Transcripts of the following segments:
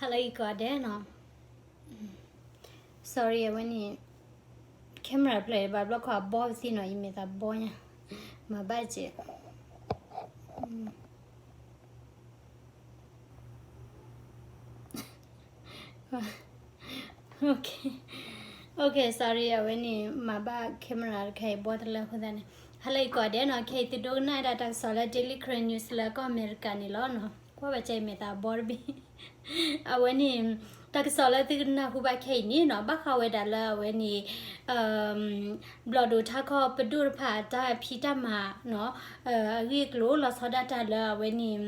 ဟါလၢအံၤကိးဂၤဒဲးနီၤ, sorry အဝဲန့ၣ် camera ဖျၢၣ်ဘၣ်ဘျီခီအဘီပသံနီၤ, ယမ့ၢ်သးဘီညါ, မၤဘၣ်စဲး Okay, sorry အဝဲန့ၣ် မၤဘၣ် camera တခါအံၤဘီတလၢအဃိသတးန့ၣ်, ဟါလၢအံၤကိးဂၤဒဲးနီၤ, ခဲအံၤသုဒိကနၣ်ဝဲဒၣ်တၢ်ကစီၣ်လၢ Daily Karen News လၢကီၢ်အမဲရကၤန့ၣ်လီၤနီၤ, ကွၢ်ဘၣ်စဲး ယမ့ၢ်သးဘီတဘ့ၣ် အဝဲန့ၣ် တၢ်ကစီၣ်လၢသုကနၢ်ဟူဘၣ်ခဲအံၤန့ၣ်နီၤ, ဘၣ်ဃးဝဲဒၣ်လၢအဝဲန့ၣ် ဘျီၣ်ဒိၣ်ထါခီပဒိၣ်တဖၣ်အတၢ်ဖံးတၢ်မၤနီၤ, အဂ့ၢ်အကျိၤလီၤဆီဒၣ်တၢ်လၢအဝဲန့ၣ်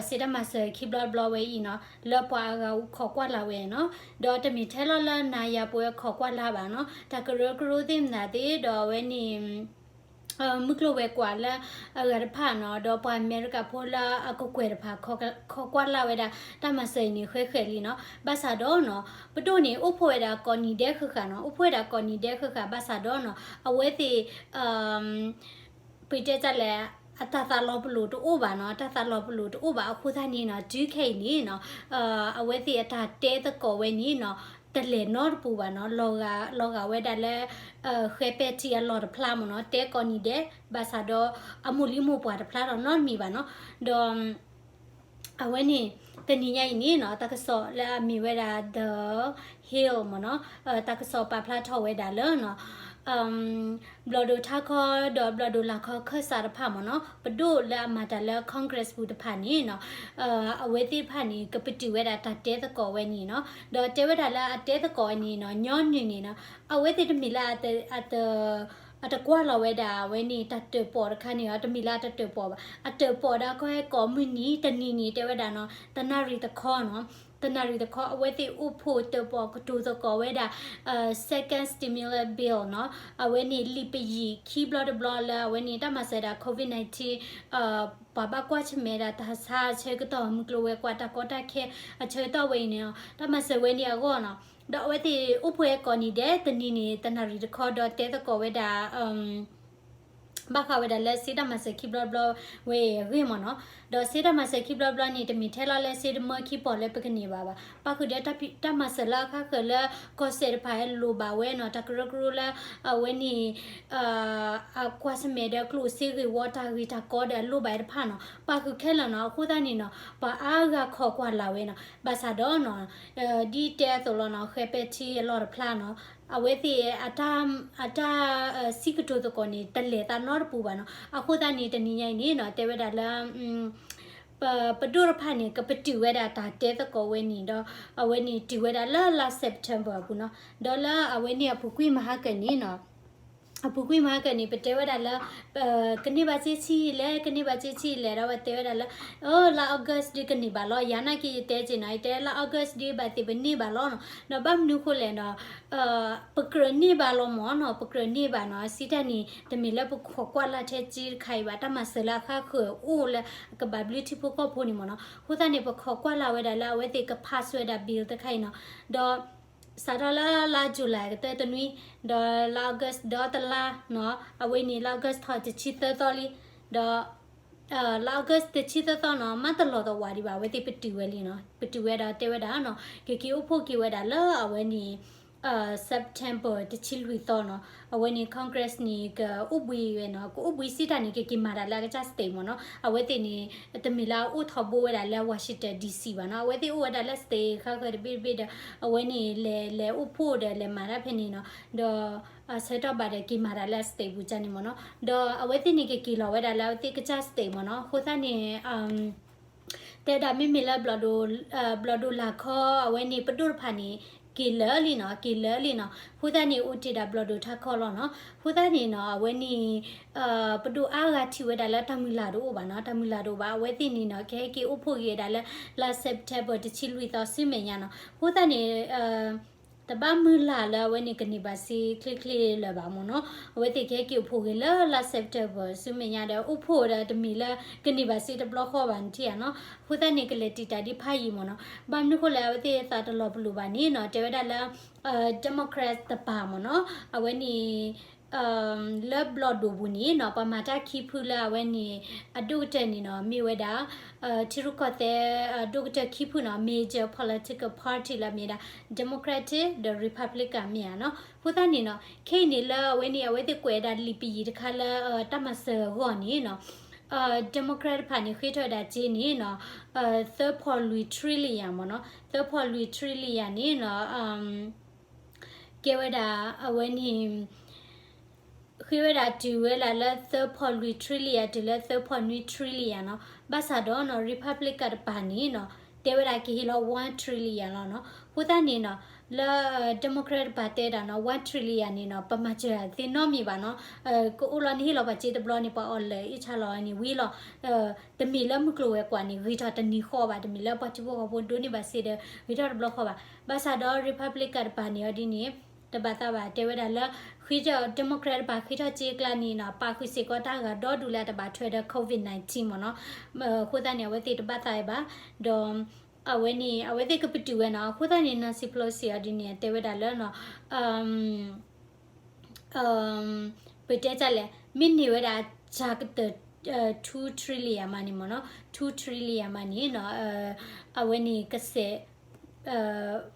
စံးတၢ်မၤစၢၤခံဘျီတဘျီဝဲအံၤနီၤ, လၢပှၤအဂၤအိၣ်ခိးကွၢ်လၢ်ဝဲနီၤ, ဒီးတမ့ၢ်ထဲလီၤလၢနၤယၤပဝဲခိးကွၢ်လၢ်ဘၣ်နီၤ, တၢ်ကရၢကရိသ့ၣ်မနုၤသ့ၣ်ဒီးအဝဲန့ၣ် မုၢ်ကျိၤဝဲၤကွာ်လၢအဂၤတဖၣ်နီၤ, ဒီးပှၤအမဲရကၤဖိလၢအကကွဲၢ်တဖၣ် ခိးကွၢ်လၢ်ဝဲဒၣ် တၢ်မၤစၢၤအံၤန့ၣ် ဃဲဃဲလံနီၤ, ဘၣ်ဆၣ်ဒီးနီၤ ပဒိၣ်န့ၣ် အိၣ်ဖှိၣ်ဝဲဒၣ်ကိးနံၤဒဲးဃၣ်ဃၣ်နီၤ, အိၣ်ဖှိၣ်ဝဲဒၣ်ကိးနံၤဒဲးဃၣ်ဃၣ် ဘၣ်ဆၣ်ဒီးနီၤ အဝဲသ့ၣ် ပတဲတၢ်လဲၣ် အတၢ်သးလီၤပလိာ်တအိၣ်ဘၣ်နီၤ, တၢ်သးလီၤပလိာ်တအိၣ်ဘၣ်အဃိသတးန့ၣ်နီၤ, တုၤခဲအံၤန့ၣ်နီၤ အဝဲသ့ၣ်အတၢ်တဲသကိးဝဲန့ၣ်နီၤ တလဲၤနီတပူၤဘၣ်နီၤ, လီၤဂာ်ဝဲဒၣ်လၢ ဃဲပဲာ်ထံအလီၢ်တဖျါမ့ၢ်နီၤ, တဲကိးနံၤဒဲး ဘၣ်ဆၣ်ဒီး အမိၢ်လံမိၢ်ပှၢ်တဖျါဒီးနီတမံၤဘၣ်နီၤ, ဒီး အဝဲန့ၣ် တနံၤညါအံၤန့ၣ်နီၤ တၢ်ကစီၣ်လၢအမ့ၢ်ဝဲဒၣ် The Hill မ့ၢ်နီၤ, တၢ်ကစီၣ်ပာ်ဖျါထီၣ်ဝဲဒၣ်လၢနီၤ ဘျီၣ်ဒိၣ်ထါခီဒီးဘျီၣ်ဒိၣ်လၤခီခၢၣ်စးတဖၣ်မ့ၢ်နီၤ, ပဒိၣ်လၢအမၤတၢ်လၢ Congress ပူၤတဖၣ်န့ၣ်နီၤ, အဝဲသ့ၣ်တဖၣ်န့ၣ် ကပတုာ်ဝဲဒၣ်တၢ်တဲသကိးဝဲန့ၣ်နီၤ, ဒီးတဲဝဲဒၣ်လၢအတဲသကိးဝဲန့ၣ်နီၤ ညီနုၢ်န့ၣ်နီၤ, အဝဲသ့ၣ်တမ့ၢ်လၢ အတကွၢ်လီၤဝဲဒၣ်အဝဲန့ၣ် တၢ်တၢၣ်ပီၣ်တခါန့ၣ် တမ့ၢ်လၢအတၢၣ်ပီၣ်ဘၣ်, အတၢၣ်ပီၣ်ဒၣ်ကီၢ်ဟဲကိးမုၢ်နံၤ တနံၤန့ၣ် တဲဝဲဒၣ်နီၤ တနၣ်ရံၣ်တခီနီၤ, တနၣ်ရံၣ်တခီ အဝဲသ့ၣ်အိၣ်ဖှိၣ်တၢၣ်ပီၣ်ကတိၤသကိးဝဲဒၣ် second stimulus bill နီၤ, အဝဲန့ၣ်လံာ်ပယံာ်ခံဘျီတဘျီလၢအဝဲန့ၣ် တၢ်မၤစၢၤဒၣ် COVID nineteen ပှၤဘၣ်ကွၢ်ဆၢၣ်မဲာ်ဒၣ်တၢ်ဆါအဆၢကတီၢ် မုၢ်ကျိၤဝဲၤကွာ်တၢ်ကီတၢ်ခဲအဆၢကတီၢ်ဝဲအံၤန့ၣ် တၢ်မၤစၢၤဝဲန့ၣ်အဂီၢ်နီၤ, ဒီးအဝဲသ့ၣ်အိၣ်ဖှိၣ်ကိးနံၤဒဲး တနံၤန့ၣ် တနၣ်ရံၣ်တခီ ဒီးတဲသကိးဝဲဒၣ် ဘၣ်ဃးဝဲဒၣ်လၢစ့တၢ်မၤစၢၤခံဘျီတဘျီဝဲအံၤအဂ့ၢ်မ့ၢ်နီၤ, ဒီးစ့တၢ်မၤစၢၤခံဘျီတဘျီန့ၣ် တမ့ၢ်ထဲလီၤလၢစ့တမၢခံပီၣ်လၢပကန့ၢ်ဘၣ်ဘၣ်. ပၣ်ဃုာ်ဒီးတၢ်မၤစၢၤလၢအခါဃၢၤလၢကီၢ်စဲၣ်တဖၣ်ဟဲလိၣ်ဘၣ်ဝဲနီၤ, တၢ်ကရၢကရိလၢ အဝဲန့ၣ် အကွၢ်ဆၢၣ်မဲာ်ဒီးကျိၣ်စ့ဂ့ၢ်ဝီ တၢ်ဂ့ၢ်တၢ်ကီဒီးအလိၣ်ဘၣ်တဖၣ်နီၤ, ပၣ်ဃုာ်ခဲလၢာ်နီၤ. အဃိသတးန့ၣ်နီၤ ပှၤအါဂၤခိးကွၢ်လၢ်ဝဲနီၤ. ဘၣ်ဆၣ်ဒီးနီၤ ဒ်တဲအသိးလီၤနီၤ, ဃဲပဲာ်ထံအလီၢ်တဖျါနီၤ, အဝဲသ့ၣ် အတၢ်စံးကတိၤသကိးန့ၣ် တလဲၤသးနီတပူၤဘၣ်နီၤ. အဃိသတးန့ၣ် တနံၤညါအံၤန့ၣ်နီၤ တဲဝဲဒၣ်လၢ ပဒိၣ်တဖၣ်န့ၣ် ကပတုာ်ဝဲဒၣ်တၢ်တဲသကိးဝဲန့ၣ်ဒီး အဝဲန့ၣ်တုာ်ဝဲဒၣ်လၢလါ September အပူၤနီၤ. ဒီးလၢအဝဲန့ၣ်အပူၤကွံာ်မဟါကၢန့ၣ်နီၤ အပူၤကွံာ်မဟါကၢန့ၣ် ပတဲဝဲဒၣ်လၢ ကန့ၢ်ဘၣ်စ့ဆံလဲၣ်, ကန့ၢ်ဘၣ်စ့ဆံလဲၣ် ဒီးဝဲတဲဝဲဒၣ်လၢ လါ August ဒ်ကန့ၢ်ဘၣ်လီၤ. ယၤနာ်က့ယတဲက့ၤနီၤ, ယတဲလၢ August ဒ်ဘၣ်သ့ၣ်ပန့ၢ်ဘၣ်လီၤနီၤ. ဒီးဘၣ်မနုၤဃိလဲၣ်နီၤ ပကြၢးန့ၢ်ဘၣ်လီၤမ့ၢ်နီၤ, ပကြၢးန့ၢ်ဘၣ်နီၤ. စံးတၢ်န့ၣ် တမ့ၢ်လၢပခိးကွၢ်လၢ်ထဲစ့တခါအံၤဘၣ်, တၢ်မၤစၢၤလၢအခါဃၢၤအိၣ်လၢကဘၣ်ဘျုးထံဖိကီၢ်ဖိန့ၣ်မ့ၢ်နီၤ. အဃိသတးန့ၣ် ပခိးကွၢ်လၢ်ဝဲဒၣ်လၢအဝဲသ့ၣ်က pass ဝဲဒၣ် bill တခါအံၤနီၤ. ဒီး စးထီၣ်လၢလါ July ကတၢၢ်တနွံ, ဒီးလါ August ဒီတလါနီၤ, အဝဲန့ၣ်လါ August ထီၣ်တဆံသၢသီလံ, ဒီး လါ August တဆံသၢသီနီၤ မ့ၢ်တလီၤတဝးဒံးဘၣ် အဝဲသ့ၣ်ပတုာ်ဝဲလံနီၤ. ပတုာ်ဝဲဒီးတဲဝဲဒၣ်နီၤ ကက့ၤအိၣ်ဖှိၣ်က့ၤဝဲဒၣ်လၢအဝဲန့ၣ် September တဆံလွံၢ်သီနီၤ. အဝဲန့ၣ် Congress န့ၣ် ကအိၣ်ဘှံးဝဲနီၤ, ကအိၣ်ဘှံးစံးတၢ်န့ၣ် ကက့ၤမၤတၢ်လၢအကစၢ် state မ့ၢ်နီၤ. အဝဲသ့ၣ်န့ၣ် တမ့ၢ်လၢအအိၣ်ထီဘိဝဲဒၣ်လၢ Washington D C ဘၣ်နီၤ. အဝဲသ့ၣ်အိၣ်ဝဲဒၣ်လၢ state ဃါဃၢၤတဘ့ၣ်တဘ့ၣ်ဒီး အဝဲန့ၣ် လဲၤလဲၤအိၣ်ဖှိၣ်ဒီးလဲၤမၤတၢ်ဖဲန့ၣ်နီၤ. ဒီး အဆၢကတီၢ်ဘၣ်ဒီးက့ၤမၤတၢ်လၢအ state ပူၤကၢ်န့ၣ်မ့ၢ်နီၤ. ဒီးအဝဲသ့ၣ်န့ၣ် ကက့ၤလီၤဝဲဒၣ်လၢအဝဲသ့ၣ်ကစၢ် state မ့ၢ်နီၤ. အဃိသတးန့ၣ် တဲဒၣ်မ့မ့ၢ်လၢ ဘျီၣ်ဒိၣ်လၤခီ အဝဲန့ၣ် ပဒိၣ်တဖၣ်န့ၣ် က့ၤလၢာ်လံနီၤ, က့ၤလၢာ်လံနီၤ. အဃိသတးန့ၣ် အိၣ်တ့ၢ်ဒၣ်ဘျီၣ်ဒိၣ်ထါခီလီၤနီၤ. အဃိသတးန့ၣ်နီၤ အဝဲန့ၣ် ပဒိၣ်အါဂၤထံၣ်ဝဲဒၣ်လၢတၢ်မုၢ်လၢ်တအိၣ်ဘၣ်နီၤ, တၢ်မုၢ်လၢ်တအိၣ်ဘၣ်. အဝဲသ့ၣ်န့ၣ်နီၤ ကဟဲက့ၤအိၣ်ဖှိၣ်က့ၤဝဲဒၣ်လၢ လါ September တဆံလွံၢ်သီဆူမဲာ်ညါနီၤ. အဃိသတးန့ၣ် တဘၣ်မုၢ်လၢ်လၢအဝဲန့ၣ်ကန့ၢ်ဘၣ်စ့ချ့ချ့လၢၤဘၣ်မ့ၢ်နီၤ. အဝဲသ့ၣ်ကဟဲက့ၤအိၣ်ဖှိၣ်က့ၤလၢလါ September ဆူမဲာ်ညါဒီး အိၣ်ဖှိၣ်ဒီးတမ့ၢ်လၢကန့ၢ်ဘၣ်စ့တဘျီဃီဘၣ်နထံၣ်ဧါနီၤ. အဃိသတးန့ၣ် ကလဲၤတံာ်တာ်ဒ်ဖးယံာ်မ့ၢ်နီၤ. ဘၣ်မနုၤဃိလဲၣ် အဝဲသ့ၣ်သးတလီၤပလိာ်ဘၣ်န့ၣ်နီၤ တဲဝဲဒၣ်လၢ Democrat တပၤမ့ၢ်နီၤ အဝဲန့ၣ် လၢဘျီၣ်ဒိၣ်ပူၤန့ၣ်နီၤ ပှၤမၤတၢ်ခံဖုလၢအဝဲန့ၣ် အဒိၣ်ကတၢၢ်န့ၣ်နီၤ မ့ၢ်ဝဲဒၣ် ထံရူၢ်ကီၢ်သဲး အဒိၣ်ကတၢၢ်ခံဖုနီၤ major political party လၢမ့ၢ်ဒၣ် Democratic ဒီး Republican မ့ၢ်ဧါနီၤ. အဃိသတးန့ၣ်နီၤ ခဲအံၤန့ၣ်လၢအဝဲန့ၣ် အဝဲသ့ၣ်ကွဲးဒၣ်လံာ်ပယံၤတခါလၢ တၢ်မၤစၢၤအဂီၢ်န့ၣ်နီၤ Democrat တဖၣ်န့ၣ် ဃ့ထီၣ်ဝဲဒၣ်စ့န့ၣ်နီၤ သၢဖီလွံၢ် trillion မ့ၢ်နီၤ သၢဖီလွံၢ် trillion န့ၣ်နီၤ ကဲဝဲဒၣ်အဝဲန့ၣ် ဃ့ဝဲဒၣ်တုၤဝဲဒၣ်လၢသၢဖီလွံၢ် trillion တုၤလၢသၢဖီနွံ trillion နီၤ. ဘၣ်ဆၣ်ဒီးနီၤ Republican တပၤန့ၣ်နီၤ တဲဝဲဒၣ်ကဟ့ၣ်လီၤ one trillion လီၤနီၤ. အဃိသတးန့ၣ်နီၤ လၢ Democrat တပၤတဲဒၣ်နီၤ one trillion န့ၣ်နီၤ ပမၤစၢၤသ့နီတမံၤဘၣ်နီၤ. ကအိၣ်လီၤန့ၣ်ဟ့ၣ်လီၤပှၤစ့တဘျီန့ၣ် ပှၤအီၣ်လၢာ်အ့ၣ်ဆါလီၤန့ၣ်ဝံၤလီၤ. တမ့ၢ်လၢမုၢ်ကျိၤဝဲၤကွာ်န့ၣ် ဂ့ၤထီၣ်တနံၤဃီဘၣ်, တမ့ၢ်လၢပှၤထံဖိကီၢ်ဖိဒိးန့ၢ်ဘၣ်စ့ဒီး ဂ့ၤထီၣ်တဘျီဃီဘၣ်. ဘၣ်ဆၣ်ဒီး Republican တပၤန့ၣ်အီၤဒ်န့ၣ် တဘၣ်သးဘၣ် တဲဝဲဒၣ်လၢ ဃ့ထီၣ် Democrat တပၤဃ့ထီၣ်စ့အကျါန့ၣ်နီၤ ပာ်ဃုာ်စ့ၢ်ကီးတၢ်ဂၤဒီဒူၣ်လၢအတဘၣ်ထွဲဒီး COVID nineteen မ့ၢ်နီၤ. အဃိသတးန့ၣ် အဝဲသ့ၣ်တဘၣ်သးဘၣ်, ဒီး အဝဲန့ၣ် အဝဲသ့ၣ်ကပတုာ်ဝဲနီၤ. အဃိသတးန့ၣ် Nancy Pelosi အီၤဒ်န့ၣ် တဲဝဲဒၣ်လၢနီၤ ပတဲတၢ်လဲၣ် မ့ၢ်န့ၢ်ဝဲဒၣ် တၢ်ကတၢၢ် two trillion မးန့ၣ်မ့ၢ်နီၤ, two trillion မးန့ၣ်နီၤ အဝဲန့ၣ်ကစဲး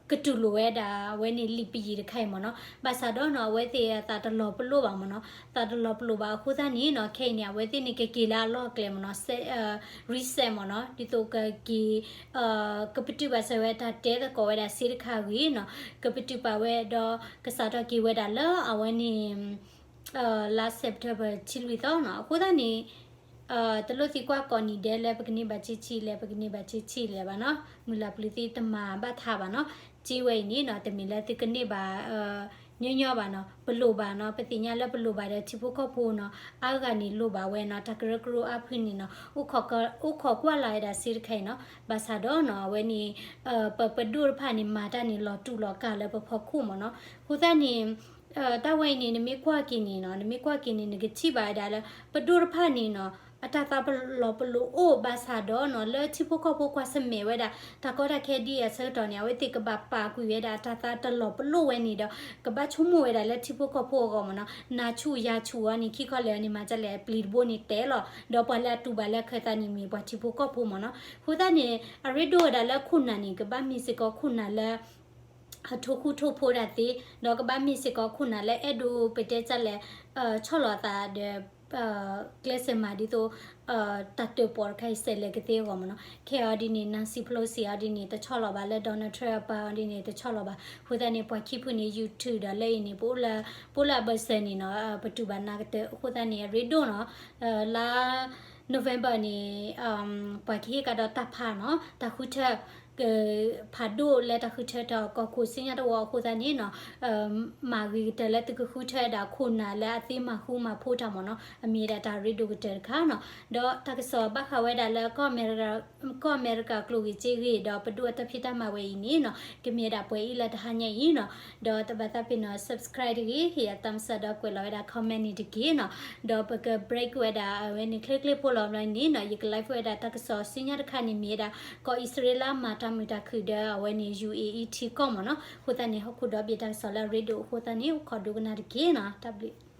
ကတူၢ်လိာ်ဝဲဒၣ် အဝဲန့ၣ်လံာ်ပယံၤတခါအံၤမ့ၢ်နီၤ. ဘၣ်ဆၣ်ဒီးနီၤ အဝဲသ့ၣ်အသးတလီၤပလိာ်ဘၣ်မ့ၢ်နီၤ, သးတလီၤပလိာ်ဘၣ်အဃိသတးန့ၣ်နီၤ ခဲအံၤန့ၣ် အဝဲသ့ၣ်န့ၣ် ကက့ၤလၢအလီၢ်အကျဲမ့ၢ်နီၤ reset မ့ၢ်နီၤ, ဒ်သိးကက့ၤ ကပတုာ်ဘၣ်စၢၤဝဲတၢ်တဲသကိးဝဲဒၣ်စ့တခါအဂ့ၢ်နီၤ, ကပတုာ်ပာ်ဝဲဒီး ကစးထီၣ်က့ၤဝဲဒၣ်လၢအဝဲန့ၣ် လါ September တဆံလွံၢ်သီနီၤ. အဃိသတးန့ၣ် တလိၣ်သံကွၢ်ကိးနံၤဒဲးလၢပကန့ၢ်ဘၣ်စ့ဆံးလဲၣ် ပကန့ၢ်ဘၣ်စ့ဆံးလဲၣ်ဘၣ်နီၤ, မုၢ်လၢ်ပျုၤသ့တမၤဘၣ်ထးဘၣ်နီၤ. စ့ဝဲအံၤန့ၣ်နီၤ တမ့ၢ်လၢသုကန့ၢ်ဘၣ် ညီညီဘၣ်နီၤ, ပလိၣ်ဘၣ်နီၤ, ပသ့ၣ်ညါလၢပလိၣ်ဘၣ်ဒီးထံဖိကီၢ်ဖိနီၤ, အါဂၤန့ၣ်လိၣ်ဘၣ်ဝဲနီၤ, တၢ်ကရၢကရိအါဖုန့ၣ်နီၤ အိၣ်ခိးကွၢ်လၢ်ဝဲဒၣ်စ့တခါအံၤနီၤ. ဘၣ်ဆၣ်ဒီးနီၤ အဝဲန့ၣ် ပပဒိၣ်တဖၣ်န့ၣ် မၤတၢ်န့ၣ်လီၤတူာ်လီၤကာ်လၢပဖီခိၣ်မ့ၢ်နီၤ. အဃိသတးန့ၣ် တၢ်ဝဲအံၤန့ၣ် နမ့ၢ်ကွၢ်က့ၤန့ၣ်နီၤ, နမ့ၢ်ကွၢ်က့ၤန့ၣ် နကထံၣ်ဘၣ်ဝဲဒၣ်လၢ ပဒိၣ်တဖၣ်န့ၣ်နီၤ အတၢ်သးလီၤပလိာ်အိၣ်ဘၣ်ဆၣ်ဒီးနီၤ လၢထံဖိကီၢ်ဖိကွၢ်ဆၢၣ်မဲာ်ဝဲဒၣ် တၢ်ကီတၢ်ခဲဒ်အံၤအဆၢကတီၢ်န့ၣ် အဝဲသ့ၣ်ကဘၣ်ပာ်ကွံာ်ဝဲဒၣ်အတၢ်သးတလီၤပလိာ်ဝဲန့ၣ်ဒီး ကဘၣ်ဆိကမိၣ်ဝဲဒၣ်လၢထံဖိကီၢ်ဖိအဂီၢ်မ့ၢ်နီၤ, နၤဆူၣ်ယၤဆူၣ်အီၤန့ၣ် ခံခီလဲၣ်အီၤန့ၣ် မၤဒ်လဲၣ် အပျံၤတဘိန့ၣ်တဲလီၤ, ဒီးပှၤလၢအတူၢ်ဘၣ်လၢခၢၣ်သးန့ၣ်မ့ၢ်ပှၤထံဖိကီၢ်ဖိမ့ၢ်နီၤ. အဃိသတးန့ၣ် အရ့ဒိၣ်ဝဲဒၣ်လၢခိၣ်နၢ်န့ၣ် ကဘၣ်မ့ၢ်စ့ၢ်ကီးခိၣ်နၢ်လၢ အထိၣ်ဃူထိၣ်ဖိးတၢ်သ့, ဒီးကဘၣ်မ့ၢ်စ့ၢ်ကီးခိၣ်နၢ်လၢအဲၣ်ဒိးပတဲတၢ်လဲၣ် ဆီၣ်လီၤအသးဒီး ကျဲးစၢးမၤဒ်သိး တၢ်တၢၣ်ပီၣ်တခါအံၤစဲးလဲၤကသ့အဂီၢ်မ့ၢ်နီၤ. ခဲအံၤဒ်န့ၣ် Nancy Pelosi အီၤဒ်န့ၣ် တဆီၣ်လီၤဘၣ်လၢ Donald Trump အပၢ်အီၤဒ်န့ၣ် တဆီၣ်လီၤဘၣ်. အဃိသတးန့ၣ် ပှၤခံဖုန့ၣ် ယူၤထုးဒီးလၢအံၤန့ၣ် ပအိၣ်လၢ ပအိၣ်လၢအဘၢၣ်စၢၤန့ၣ်နီၤ ပတူၢ်ဘၣ်နၤကတၢၢ်. အဃိသတးန့ၣ် အရ့ဒိၣ်နီၤ လါ November န့ၣ် ပှၤကဟ့ၣ်ကဒီးတၢ်ဖးနီၤ တၢ်ဃုထၢ ဖးဒိၣ်လၢတၢ်ဃုထၢတၢ်ကီၢ်ခိၣ်စ့ညါတဝီအဃိသတးန့ၣ်နီၤ မၤဂ့ၤကတၢၢ်လၢသုကဃုထၢဝဲဒၣ်ခိၣ်နၢ်လၢအသ့မၤဃူမၤဖိးတၢ်မ့ၢ်နီၤ အမ့ၢ်ဝဲဒၣ်တၢ်ရ့ဒိၣ်ကတၢၢ်တခါနီၤ. ဒီးတၢ်ကစီၣ်ဘၣ်ဃးဝဲဒၣ်လၢ ကီၢ်အမဲရကၤကျိၣ်ဂ့ၤစ့ဂ့ၤ ဒီးပဒိၣ်အတၢ်ဖံးတၢ်မၤဝဲအံၤန့ၣ်နီၤ ကမ့ၢ်ဝဲဒၣ်ပှဲၤအံၤလၢတဟါညါအံၤနီၤ. ဒီးတဘၣ်သးပ့ၤနီၣ် subscribe တဂ့ၤ ဟ့ၣ်ယၤ thumbs up ဒီးကွဲးလီၤဝဲဒၣ် comment န့ၣ်တက့ၢ်နီၤ. ဒီးပက break ဝဲဒၣ်အဝဲန့ၣ် ချ့ချ့ဖိလီၤဘျီန့ၣ်နီၤ ယက live ဝဲဒၣ်တၢ်ကစီၣ်စ့ညါတခါန့ၣ်မ့ၢ်ဝဲဒၣ် ကီၢ်အံၣ်စရ့လးမၤတၢ်မုာ်တၢ်ခုၣ်ဒီးအဝဲန့ၣ် ယူၣ်အ့ၣ်အံၣ် ထံကီၢ်မ့ၢ်နီၤ. အဃိသတးန့ၣ် ဟီၣ်ခိၣ်ဒီဘ့ၣ်တၢ်ကစီၣ်လၢအရ့ဒိၣ်အဃိသတးန့ၣ် အိၣ်ခိးဒိကနၣ်တက့ၢ်နီၤ. တၢ်ဘျုး